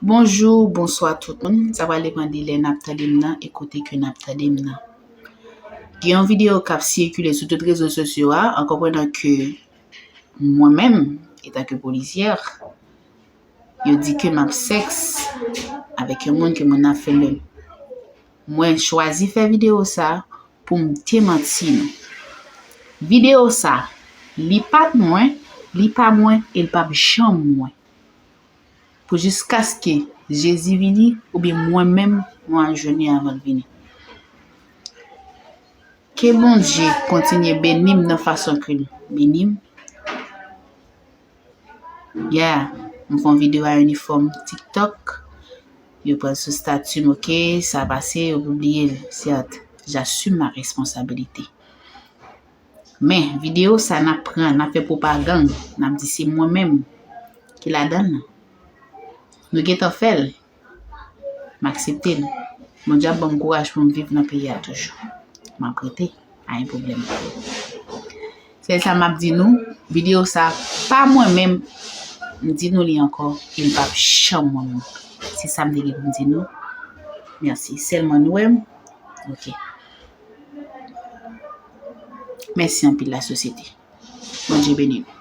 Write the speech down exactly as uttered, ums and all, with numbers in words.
Bonjou, bonswa tout moun. Sa pral depann de lè n ap tande m nan e kote ke n ap tande m nan. Gen yon videyo k ap sikile sou tout rezo sosyo a, an konprannan ke mwen menm, etanke polisyè, yo di ke m ap sèks avèk yon moun ke moun nan ap fè menm. Mwen chwazi fè videyo sa pou m demanti nou. Videyo sa, li pa t mwen, li pa mwen, e l p ap janm mwen. Pou jiskaske Jezi vini, oubyen mwen menm, mwen al jwenn li avan l vini. Ke Bondye kontinye beni m nan fason ke l beni m. Yeah, m fè yon videyo a inifòm TikTok. Yo pran sou stati m, ok, sa pase, yo pibliye l, certes, j'assume ma responsabilité. Men, videyo sa n ap pran, n ap fè pwopagann, n ap di se mwen menm ki ladan l. Nou gentan fè l, m aksepte l. Bondye ap ban m kouraj pou m viv nan peyi a toujou. M ap rete, pa gen pwoblèm. Sèl sa m ap di nou, videyo sa pa mwen menm, m di nou li ankò, e l p ap janm mwen menm. Se sa m te gen pou m di nou. Mèsi. Sèlman nou wè m? Ok. Mèsi anpil lasosyete. Bondye beni nou.